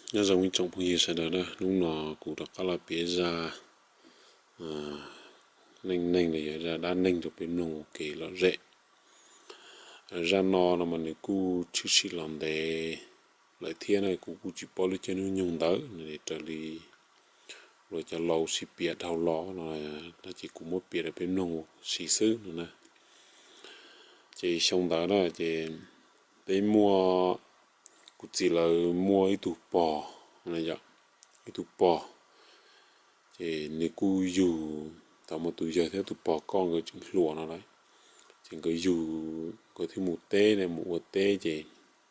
Nyob zoo ib tsoom phooj ywg sawv daws na, hnub no kuv rov qab los piav zaj neej neeg los yog zaj dab neeg rau peb mloog ua ke lom zem. Zaj no no mas nws kuj tshwm sim los ntev lawm thiab na, kuv kuj tsis paub lub caij lub nyoog ntawd no, raws li luag cov laus sib piav dhau los no, no ces kuv muab piav rau peb mloog ua si xwb no na. Ces xyoo ntawd na ces peb muaj, kuv txiv lawv muaj ib tug pog, yog ib tug pog, ces nws kuj yug, thaum mas tus yawg thiab tus pog ko nkawd tseem hluas no lawm, ces nkawd yug, nkawd thiaj mus teb na, mus ua teb ces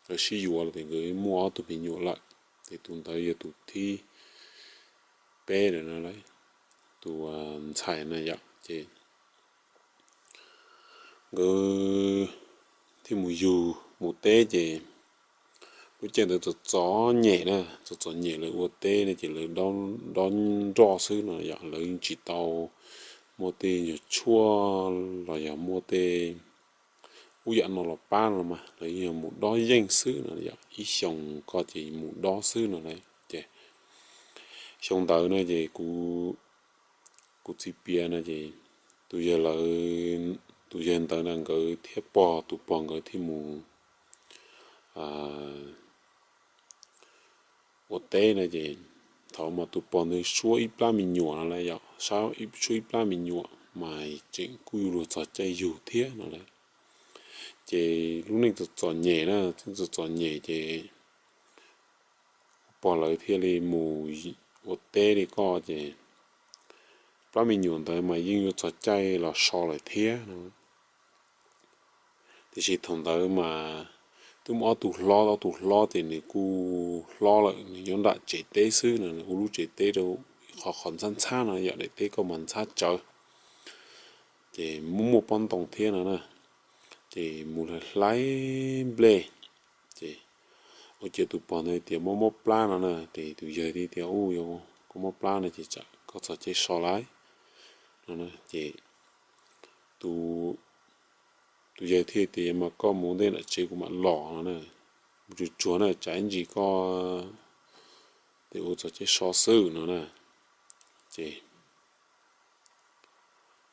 nkawd sib yuav los ces nkawd muaj ob tug me nyuam lawm, ces tus ntawd yog tus thib peb lawm no, tus ntxhais na yom. Ces nkawd thiaj mus yug mus teb ces lub caij ntawd txom txom nyem na, txom txom nyem lawv ua teb ne ces lawv dob nroj xwb no yom, lawv yeej tsis tau muaj tej nyuag tshuaj los yog muaj tej ub yam no los pab no mas, lawv yeej yog mus dob yeej xwb no yom, ib xyoos ko ces mus dob xwb no na. Ces xyoo ntawd na ces kuv, kuv txiv piav no ces tus yawg lawv, tus yawg ntawd na nkawd thiab pog, tus pog nkawd thiaj mus ua teb no ces thaum mas tus pog ntawd suab ib plab me nyuam no lawm yom, suab ib plab me nyuam mas tseem kuj yuav luag txog caij yug thiab no lawm. Ces lub neej txom txom nyem na, txom txom nyem ces pog lawv thiaj li mus ua teb li ko ces plab me nyuam ntawd mas yeej yuav txog caij los so lawm thiab no. Tiam sis thaum ntawd mas twb muaj ob tug hlob, ob tug hlob ces nws kuj hlob lawm, nws nyob nram tsev teb xwb no, nws ua lub tsev teb rau ib qho qhov ntxhab ntxhab no yom, daim teb ko mas ntxhab tsawv. Ces muaj muaj pob ntoo thiab no na, ces mus hlais hlais nplej, ces ua ciav tus pog ntawd tias mob mob plab no na, ces tus yawg thiaj tias, u, yog koj mob plab no ces tsam koj txog caij so lawm no na. Ces tus yawg thiaj tias, yog mas koj mus ntej nram tsev kuv mam los no na, mus tsuag tsuag na tsam ib ntsis koj tes ua txog caij so xwb no na. Ces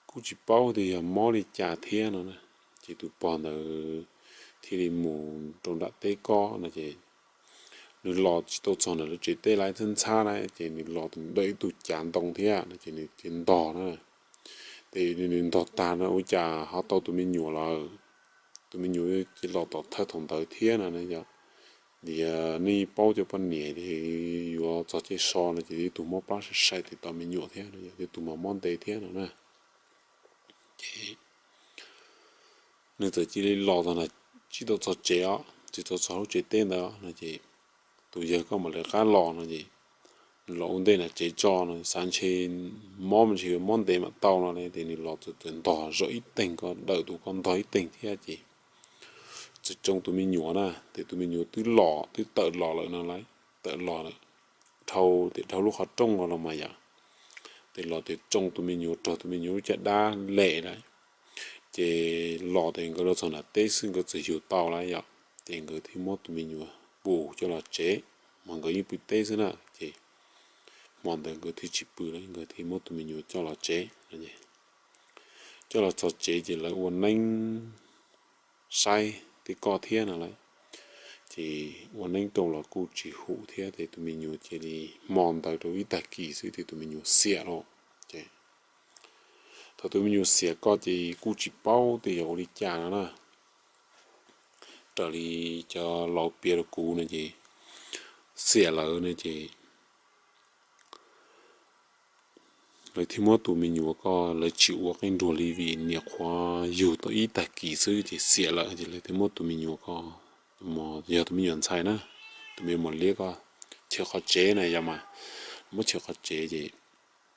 kuj tsis paub tias yog mob li cas thiab no na, ces tus pog ntawd thiaj li mus rau nram teb ko no ces nws los tsis tau txog nram lub tsev teb lawm, ntxhab ntxhab na, ces nws los ntawm ib tug cav ntoo thiab no ces nws thiaj ntog na. Ces nws ntog tag no ua cas ho tau tus me nyuam lawm. Tus me nyuam ces los tom thawj thaum ntawd thiab no yom. Tias nej paub cov poj niam yuav txog caij so no ces tib tug mob plab sai sai tes tom me nyuam thiab no, tib tug mas mob ntev thiab no na. Ces nws txawm cia li los txog na, tsis tau txog tsev os, tsis tau txog lub tsev teb ntawd no ces tus yawg ko mam li qab los no ces nws los ua ntej nram tsev tso no, xav ntshe mob mas ntshe yuav mob ntev mam tau no ces nws los txawm ntog zom ib teeg ko, dawm tus ko ntog ib teeg thiab ces txawm tsoo tus me nyuam na, ces tus me nyuam twb los, twb tawm los lawm no lawm, tawm los lawm dhau, ces dhau lub qhov rooj los los mas yom, ces los ces tsoo tus me nyuam raug tus me nyuam lub caj dab lem lawm. Ces los ces nkawd los txog nram teb xwb nkawd txawm yug tau lawm yom, ces nkawd thiaj muab tus me nyuam pus coj los tsev, mas nkawd yeej pw teb xwb na, ces hmo ntawd nkawd thiaj tsis pw lawm, nkawd thiaj muab tus me nyuam coj los tsev. Coj los txog tsev ces lawv ua neeb saib tej ko thiab no lawm, ces ua neeb rau los kuj tsis hum thiab, ces tus me nyuam cia li, hmo ntawd rau ib tag kis xwb ces tus me nyuam xiam lawm. Ces thaum tus me nyuam xiam ko ces kuj tsis paub tias yog ua li cas no na. Raws li cov laus piav rau kuv no ces xiam lawm no ces lawv thiaj muab tus me nyuam ko, lawv tsis ua qeej nruas li vim niam qhuav yug tau ib tag kis xwb ces xiam lawm ces lawv thiaj muab tus me nyuam ko, yog tus me nyuam ntxhais na, tus me nyuam mos liab ko, chaw qhov tsev na yom, mas muab chaw qhov tsev ces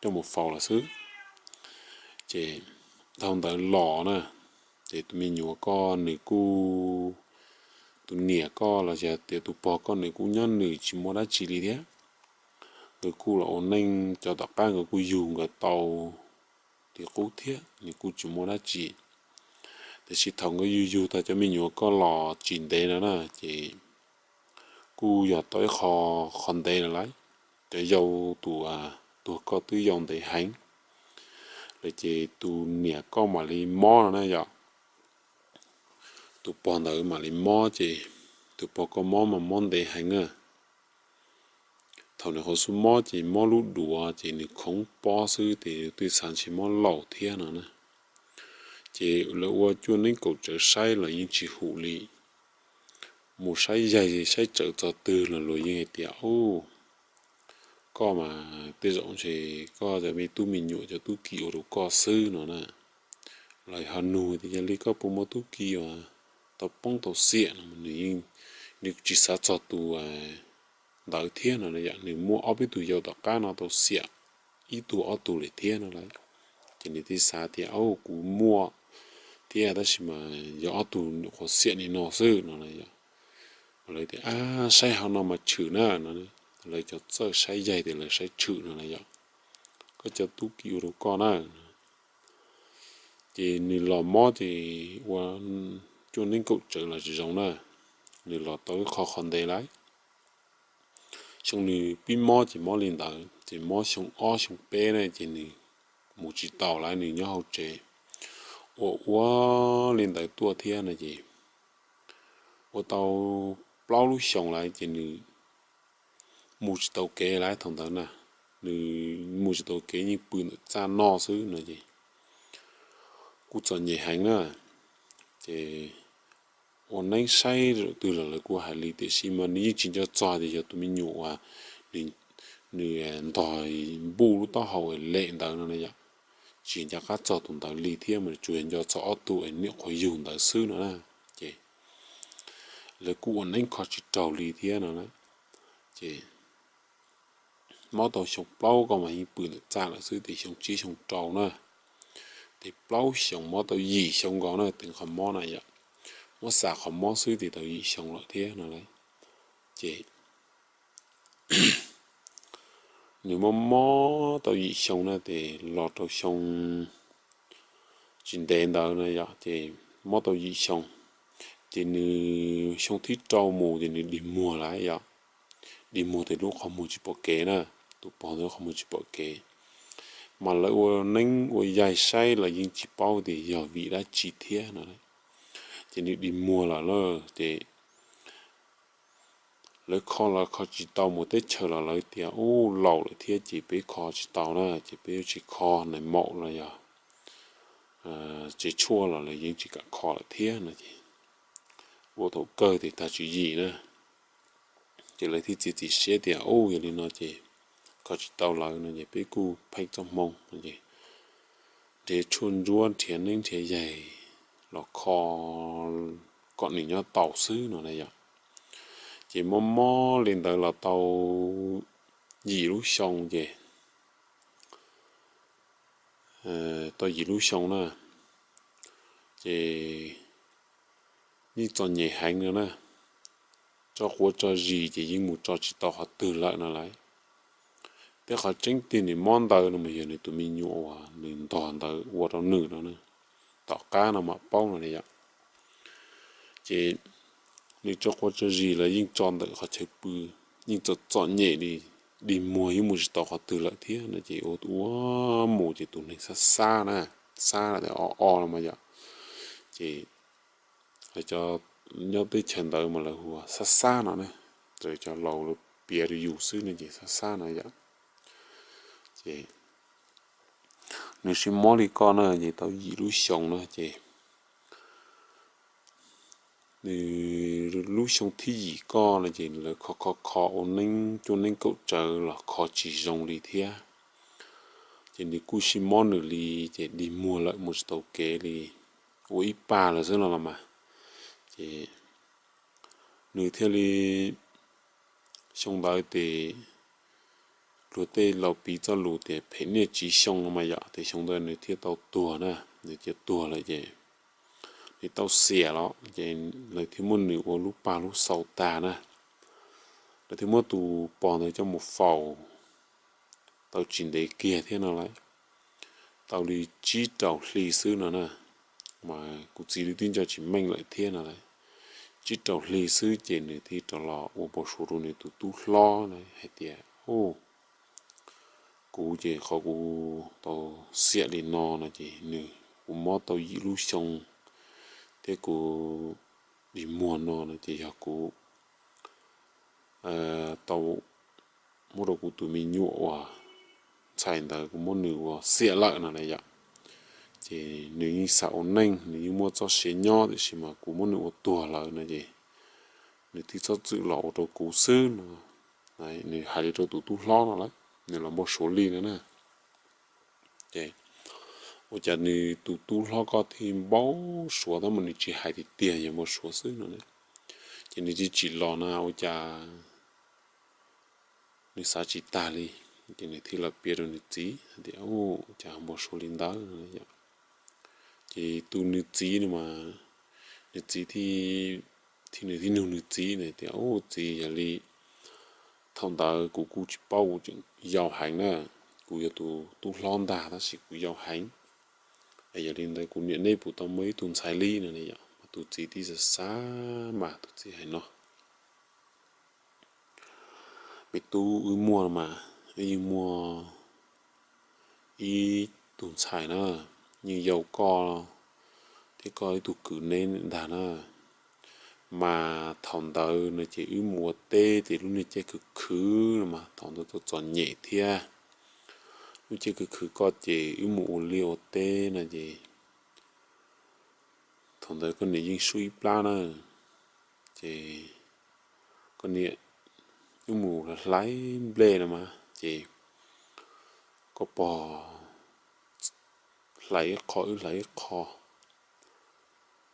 coj mus faus lawm xwb. Ces dhau ntawd los na, ces tus me nyuam ko nws kuj, tus niam ko los yog tias tus pog ko nws kuj nyob nws tsis muaj dab tsi li thiab. Nkawd kuj los ua neej, cov tom qab nkawd kuj yug nkawd tau li qub thiab, nws kuj tsis muaj dab tsi. Tiam sis thaum nkawd yug yug tag cov me nyuam ko los tsis ntev no na ces kuj yog tau ib qho, qhov ntev lawm lauj. Cov yau, tus tuag koj twb yau ntev heev lawm ces tus niam koj mam li mob no na yom. Tus pog ntawd mam li mob ces, tus pog koj mob mas mob ntev heev na. Thaum nws qhov xub mob ces mob lub duav ces nws khoov pob xwb ces twb xav ntshe mob laus thiab no na. Ces lawv ua cuaj neeb kaum tsawv saib los yeej tsis hum li. Mus saib yaig saib tsawv txog twg los luag yeej hais tias, Ub, koj mas tej zaum ntshe koj cov me tub me nyuam cov tub ki ua rau koj xwb no na. Lawv ho nug tias, Yog li koj puas muaj tub ki uas tau poob tau xiam no? Nws yeej, nws tsis xav txog tus ntawd thiab no na yom. Nws muaj ob peb tug yau tom qab no tau xiam, ib tug ob tug lawm thiab no lauj. Ces nws thiaj xav tias, Au, kuv muaj thiab tab sis mas yog ob tug nyuam qhuav xiam li no xwb no na yom. Lawv tias, Ab, saib hauv no mas tshwm na no. Lawv cov txawj saib yaig tias lawv saib tshwm no na yom. Koj cov tub ki ua rau koj na. Ces nws los mob ces ua cuaj neeb kaum tsawv los tsis zoo na. Nws los tau ib qho, qhov ntev lawm. Xyoo nws pib mob ces mob li ntawd ces mob xyoo ob xyoo peb na ces nws mus tsis tau lawm, nws nyob hauv tsev. Ua ua li ntawd tuaj thiab no ces ua tau plaub lub xyoos lawm ces nws mus tsis tau kev lawm thaum ntawd na. Nws mus tsis tau kev, yeej pw ntawm txaj noj xwb no ces kuj txom nyem heev na. Ces ua neeb saib zaum twg los lawv kuj hais li, tiam sis mas nws yeej tsis nco txog tias yog tus me nyuam uas nws ntog npuj lub taub hau lem ntawd no na yom. Tsis nco qab txog tus ntawd li thiab mas tsuas yog nco txog ob tug es nyuam qhuav yug ntawd xwb no na. Ces lawv kuj ua neeb kho tsis raug li thiab no na. Ces mob tau xyoo plaub ko mas yeej pw ntawm txaj lawm xwb, ces xyoo tsib xyoo rau na, ces plaub xyoos mob tau yim xyoo nkaus na, teev qhov mob na yom. Muab xam qhov mob xwb ces tau yim xyoo lawm thiab no lauj. Ces nws mob mob tau yim xyoo na ces los rau xyoo tsis ntev ntawd na yom, ces mob tau yim xyoo, ces nws xyoo thib rau mus ces nws dig muag lawm yom. Dig muag ces lub qhov muag tsis pom kev na, tus pog ntawd lub qhov muag tsis pom kev. Mas lawv ua neeb ua yaig saib los yeej tsis paub tias yog vim dab tsi thiab no. Ces nws dig muag lawm lauj, ces lawv kho los kho tsis tau, mus teb chaws los lawv tias, Ub, laus lawm thiab ces peb kho tsis tau na, ces peb yuav tsis kho, nais maum los yog tsev tshuaj los lawv yeej tsis kam kho lawm thiab no ces ua thaum kawg ces tag tswv yim na. Ces lawv thiaj txiav txim siab tias, Ub, yog li no ces kho tsis tau lawm no ces peb kuj pheej txoj hmoo no ces nrhiav tshuaj ntsuab, nrhiav neeb nrhiav yaig los kho kom nws nyob tau xwb no na yom. Ces mob mob li ntawd los tau yim lub xyoo ces tau yim lub xyoo na, ces yeej txom nyem heev no na. Tso quav tso zis ces yeej mus tso tsis tau qhov twg lawm no lauj. Peb qhov tseeb tiag nws mob ntawd no mas yog nws tus me nyuam uas nws ntog ntawd ua rau nws no na, tom qab no mam paub no li yom. Ces nws tso quav tso zis los yeej tso ntawm qhov chaw pw, yeej txom txom nyem li, dig muag yeej mus tsis tau qhov twg lawm thiab no ces ua ua mus ces tus neeg xab xab na, xab o o no mas yom. Ces cov nyob teb chaws ntawd mas lawv hu ua xab xab no na, raws cov laus lawv piav rau yus xwb no ces xab xab no yom. Ces nws sib mob li ko na ces tau yim lub xyoo na ces nws lub xyoo thib yim ko no ces lawv kho kho kho ua neeb cuaj neeb kaum tsawv los kho tsis zoo li thiab. Ces nws kuj sib mob nws li, ces dig muag lawm mus tsis tau kev li, ua ib pag lawm xwb no los mas. Ces nws thiaj li, xyoo ntawd ces luag tej laus piv txoj lus tias phem niaj tsis xyoo no mas yom, ces xyoo ntawd nws thiaj tau tuag na. Nws thiaj tuag lawm ces nws tau xiam los ces lawv thiaj muab nws ua lub pag lub xau tag na. Lawv thiaj muab tus pog ntawd coj mus faus tau tsis ntev kiag thiab no lauj. Tau li tsib rau hli xwb no na, mas kuv txiv li twb nco tsis meej lawm thiab no lauj. tsib rau hli xwb ces nws thiaj rov los ua npau suav rau nws tus tub hlob na hais tias, Au, kuv ces qhov kuv tau xiam li no no ces nws, kuv mob tau yim lub xyoo thiab kuv dig muag no no ces yog kuv tau muab rau kuv tus me nyuam uas ntxhais ntawd, kuv muab nws ua xiam lawm no na yom. Ces nws yeej xav ua neej, nws yeej muaj txoj sia nyob, tiam sis mas kuv muab nws ua tuag lawm no ces nws thiaj txhob txwm los ua rau kuv xwb no. Nws hais li rau tus tub hlob no lawm, nws los npau suav li no na. Ces ua cas nws tus tub hlob ko thiaj npau suav tab mas nws tsis hais tiag tiag, yog npau suav xwb no. Ces nws tsis tsim los na ua cas nws xav tsis tag li. Ces nws thiaj los piav rau nws txiv hais tias, Au, cas npau suav li ntawd. Ces tus nws txiv no mas, nws txiv thiaj, nws thiaj nug nws txiv na tias, Au txiv, yog li thaum ntawd kuv kuj tsis paub, kuv tseem yau heev na, kuv yog tus tub hlob ntag tab sis kuv yau heev, yog li ntawd kuv niam neb puas tau muaj ib tug ntxhais li no ne yom. Mas tus txiv thiaj xav xav mas tus txiv hais no, Me tub, wb muaj mas, wb yeej muaj ib tug ntxhais na, yeej yau koj thiab koj ib tug kwv neb ntag na. Mas thaum ntawd no ces wb mus ua teb ces lub niag caij khwv khwv no mas thaum ntawd txom txom nyem thiab, lub caij khwv khwv koj ces wb mus ua liaj ua teb no ces thaum ntawd koj niam yeej sub ib plab na, ces koj niam wb mus hlais nplej no mas ces koj pog hlais ib qho wb hlais ib qho,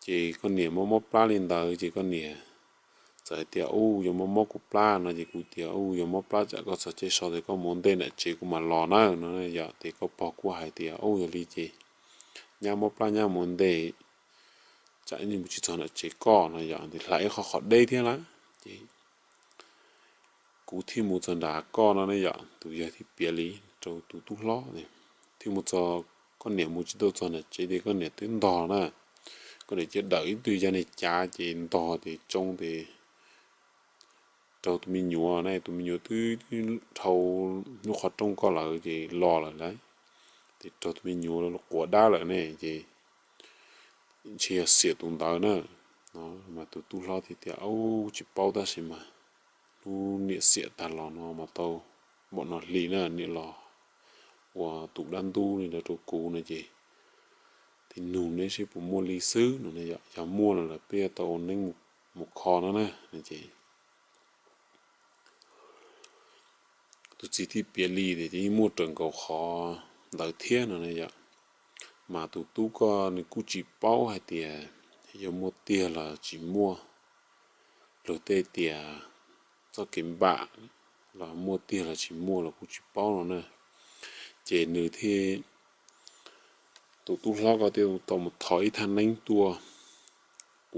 ces koj niam mob mob plab li ntawd ces koj niam txawm hais tias, Ub, yog mob mob kuv plab no ces kuv tias, Ub, yog mob plab tsam koj txog caij so ces koj mus ua ntej nram tsev kuv mam los na no yom. Ces koj pog kuj hais tias, Ub, yog li ces nyab mob plab nyab mus ua ntej, tsam mus tsis txog nram tsev koj no yom, ces hlais ib qho qhov deb thiab na, ces kuv thiaj mus txog nram koj no ne yom. Tus yawg thiaj piav li rau tus tub hlob, thiaj mus txog, koj niam mus tsis tau txog nram tsev ces koj niam twb ntog na, koj niam cia dawm ib tug yag niag cav ces ntog ces tsoo ces raug tus me nyuam na, tus me nyuam twb dhau lub qhov rooj koj lawm ces los lawm lauj, ces raug tus me nyuam quav dab lawm ne ces ntshe yog xiam tus ntawd na. No mas tus tub hlob thiaj tias, Ub, tsis paub tab sis mas hnub niam xiam tag los no mas tau npaum no hli na, niam los ua tus dab ntub li ntawd rau kuv no ces thiaj nug neb seb puas muaj li xwb no, yog muaj no lawm peb yuav tau ua neeb mus kho no na no ces tus txiv thiaj piav li tias ces yeej muaj raws nkaus qhov ntawd thiab no na yom. Mas tus tub koj nws kuj tsis paub hais tias yog muaj tiag los tsis muaj, luag tej tias txoj kev npam los muaj tiag los tsis muaj los kuj tsis paub no na. Ces nws thiaj, tus tub hlob ko thiaj tau mus thov ib thaj neeb tuaj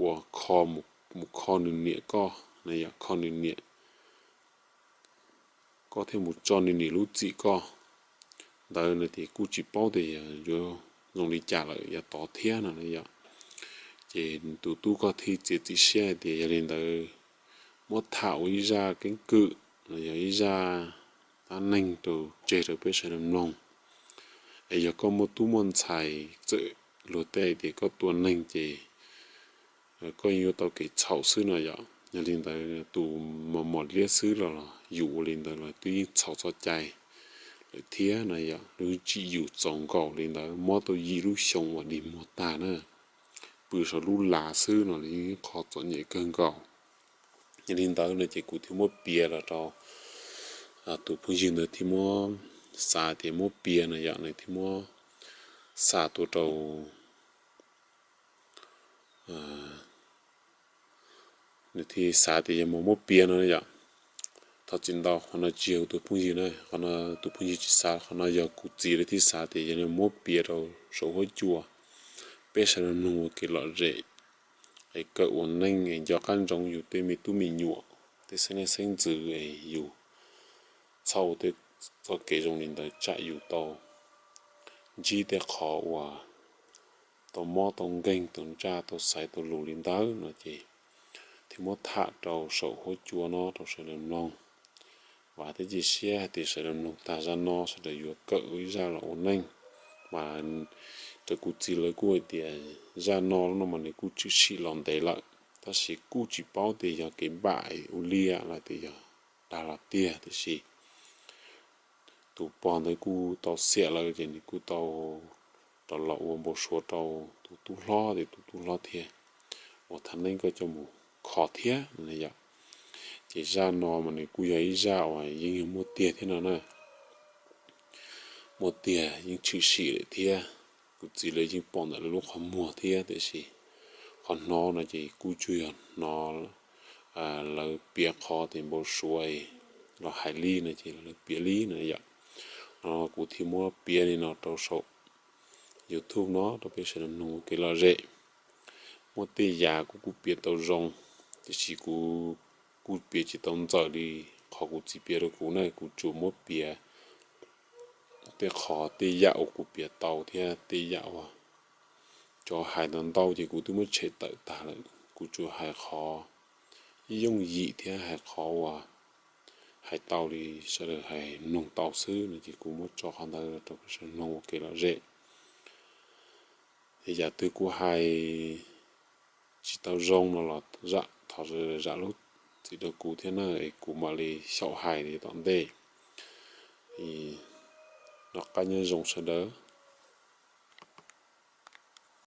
uas kho, mus kho nws niam koj na yom, kho nws niam, koj thiaj mus tso nws niam lub txim koj ntawd no ces kuj tsis paub tias yuav zoo li cas lawm yav tod thiab no na yom. Ces tus tub koj thiaj txiav txim siab hais tias yog li ntawd muab tham ua ib zaj keeb kwm los yog ib zaj dab neeg rau tseg rau peb sawv daws mloog. Es yog koj muaj tub muaj ntxhais txawm luag tej tias koj tua neeg ces koj yuav tau kev txhaum xwb no yom. Yog li ntawd tus mos mos liab xwb los yus ua li ntawd los twb yeej txhaum txoj cai lawm thiab no yom. Lub tsim yus txaus nkaus li ntawd, mob tau yim lub xyoo uas dig muag tag na, pw saum lub lav xwb no los yeej qhov txom nyem kawg nkaus. Yog li ntawd no ces kuv thiaj muab piav los rau tus phooj ywg ntawd thiaj muab xav tias muab piav no yom, nws thiaj muab xa tuaj rau, nws thiaj xav tias yog mus muab piav no yom. Thov txim ntau, qhov no tsis yog tus phooj ywg na, qhov no tus phooj ywg tsis xav, qhov no yog kuv txiv lawv thiaj xav tias yog muab piav rau saum huab cua, peb sawv daws mloog ua kev lom zem es kawm ua neej es nco qab ntsoov yus tej me tub me nyuam, tej xeeb leej xeeb ntxwv es yus txhob ua tej txoj kev zoo li ntawd tsam yus tau ntsib tej qhov uas tau mob tau nkeeg tau ntsaj tau xaiv tau lus li ntawd no ces thiab muab tham rau saum huab cua no rau sawv daws mloog. Vam thiab cia siab hais tias sawv daws mloog tag zaj no sawv daws yuav kawm ib zaj los ua neej. Mas raws kuv txiv lawv kuj hais tias zaj no no mas nws kuj tshwm sim los ntev lawm, tab sis kuj tsis paub tias yog kev npam ua liaj los tias yog dag los tiag, tiam sis tus pog ntawd kuj tau xiam lawm ces nws kuj tau rov los ua npau suav rau tus tub hlob, ces tus tub hlob thiaj ua thaj neeb koj coj mus kho thiab no yom. Ces zaj no mas nws kuj yog ib zaj uas yeej yog muaj tiag thiab no na. Muaj tiag yeej tshwm sim lawm thiab. Kuv txiv lawv yeej pom ntawm lawv lub qhov muag thiab, tiam sis qhov hnov no ces kuj tsuas yog hnov lawv piav qhov tias npau suav los hais li no ces lawv piav li no yom. No kuv thiaj muab piav li no rau saum YouTube no rau peb sawv daws mloog ua kev lom zem. Muaj tej yam kuv kuj piav tau zoo, tiam sis kuv kuj piav tsis tau ntxaws li qhov kuv txiv piav rau kuv na. Kuv tsuas muab piav tej qhov tej yam uas kuv piav tau thiab tej yam uas cov hais ntau ntau ces kuv twb muab tshem tawm tag lawm. Kuv tsuas hais qhov yooj yim thiab hais qhov uas hais tau li sawv daws hais mloog tau xwb no ces kuv muab tso qhov ntawd rau peb sawv daws mloog ua kev lom zem. Es yam twg kuv hais tsis tau zoo no los zam, thov zam lub txim rau kuv thiab na, es kuv mam li xyaum hais li tom ntej. Noj qab nyob zoo sawv daws.